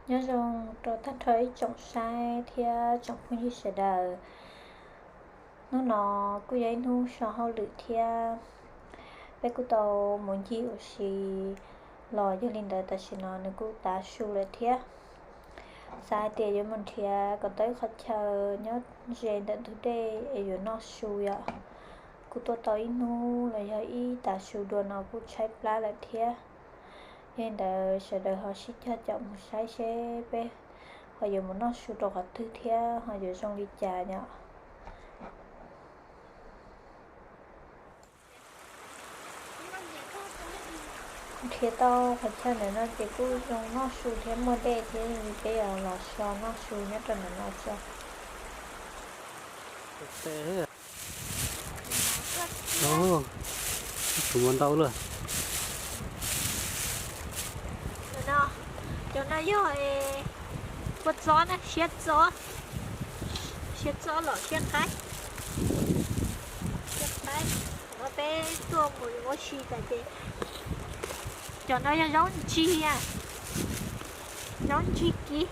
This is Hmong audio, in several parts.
Nyob zoo rau tag nrho ib tsoom saib thiab tsoom phooj ywg sawv daws. Hnub no kuj yog ib hnub so hauj lwm thiab, peb kuj tau mus ncig ua si los, yog li ntawd tam sim no nws kuj tav su lawm thiab. Xav hais tias yuav mus nrhiav kom tau ib qhov chaw nyob ze ntawm ntug dej es yuav noj su yom. Kuj tuaj tau ib hnub los yog ib tav su dua no kuj tshaib plab lawm thiab. Yog li ntawd sawv daws ho sib cog caum mus saib seb peb ho yuav mus noj su rau qhov twg thiab ho yuav zoo li cas yom. Nrhiav tau qhov chaw ntawm no ces kuj zoo noj su thiab muaj dej thiab, yog li peb yuav los so noj su nyob rau ntawm no tso. Tus ntau lawm. Cov no yog kua txob na, siab txob, siab txob los siab qaib, siab qaib. Qhov no peb tuaj mus ua si tas ces, cov no yog zaub ntsig, zaub ntsig kiv,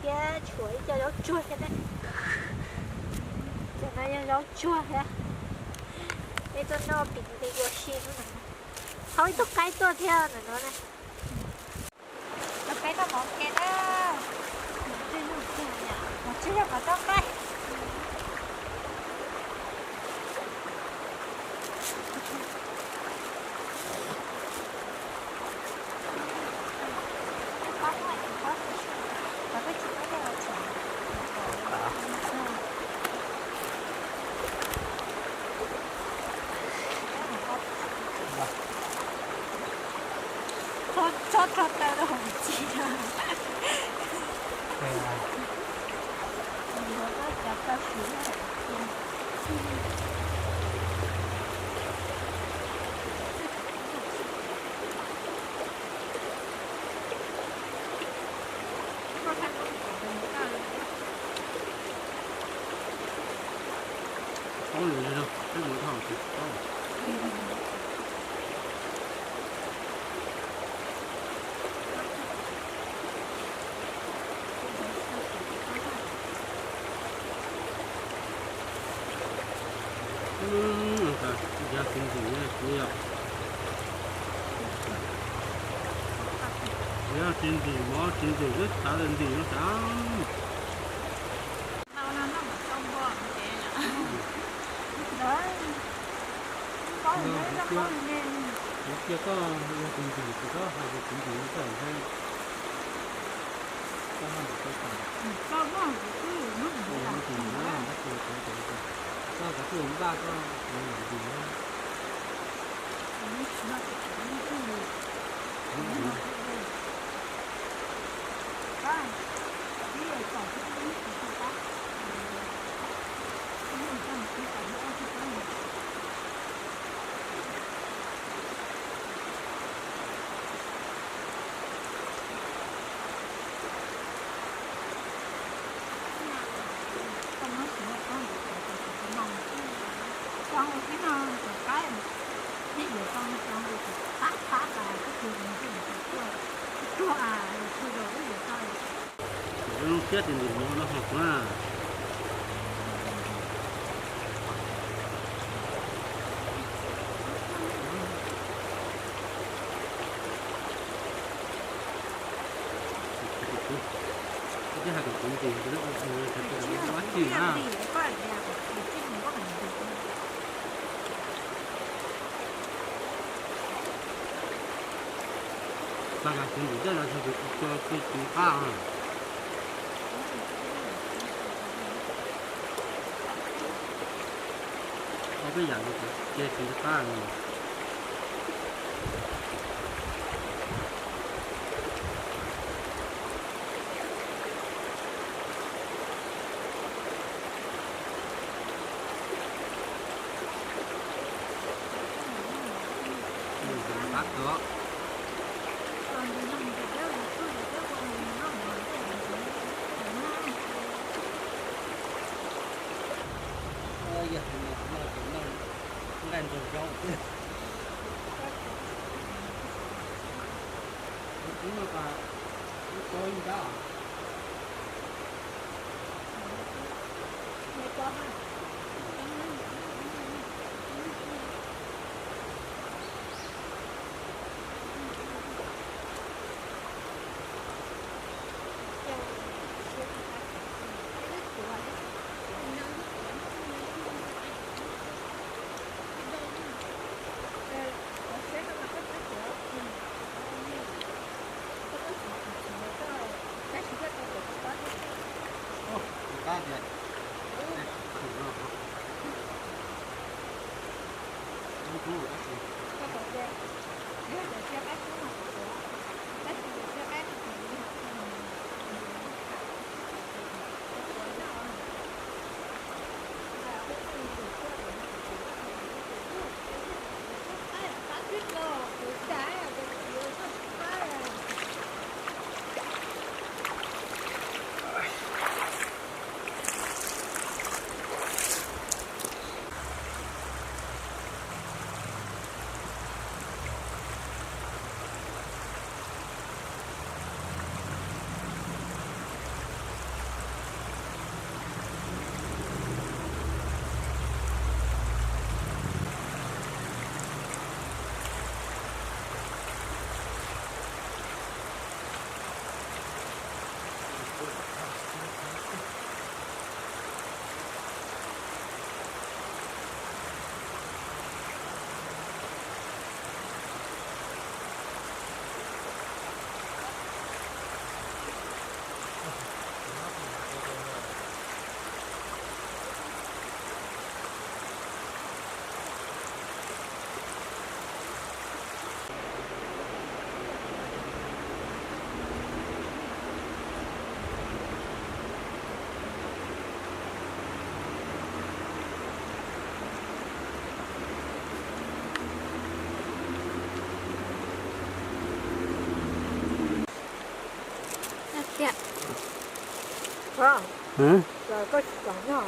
thiab tshuav ib co zaub tsuag thiab na. Cov no yog zaub tsuag thiab. Peb tuaj noj pim ua si hnub no. Haub ib tug qaib tuaj thiab ntawm no na. Cov peb noj mov ke na. Mov tswj yog kom tau qaib. Txhob tso taw rau hauv txiv. Yog tsis ntim mov tsis ntim lub txav ntim lub txav. Kuv cia koj yog tus ntim ces koj hais tias kuv ntim koj thiaj, koj haj ntim tau tas. Koj kav tsij npaj koj ntim na. Zoo siab ces ntim mov no hauv na. Twb hais kom kuv ntim, kuv ua dab tsi na. Tag kuv ntim tej no tso tsis qab. Ua peb yam li ces tsis qab. Yog no tus noj nqaij nraug zaub xwb. Lub Tiag. Koj tsis txom nyog.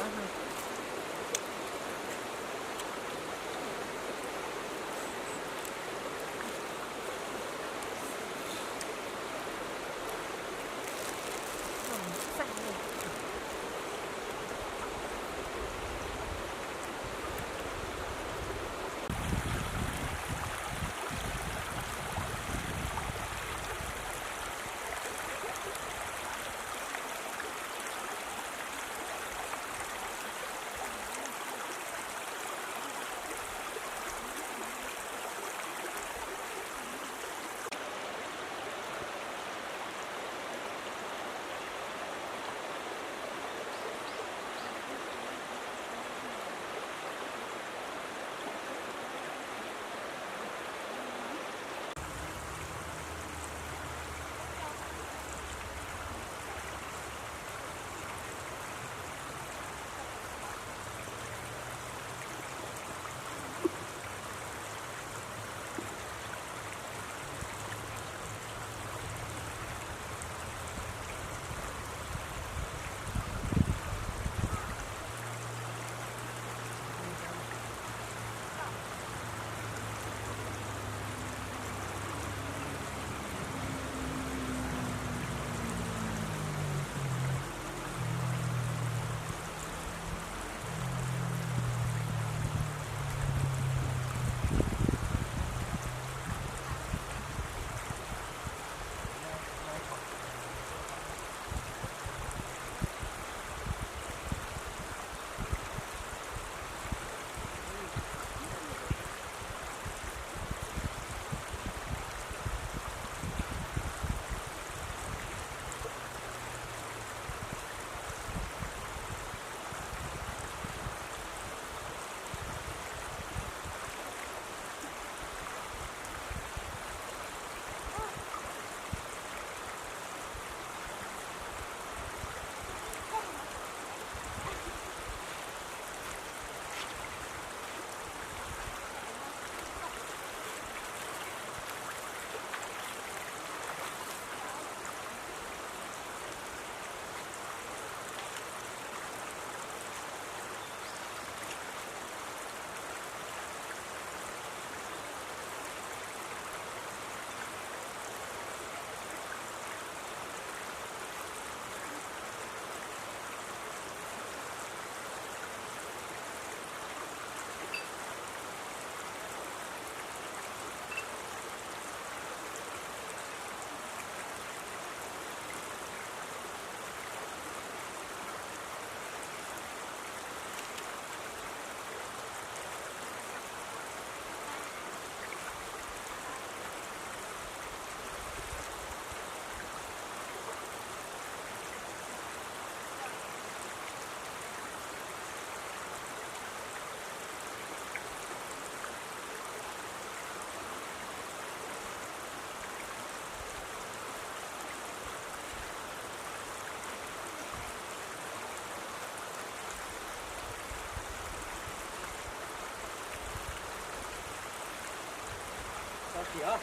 Tiag.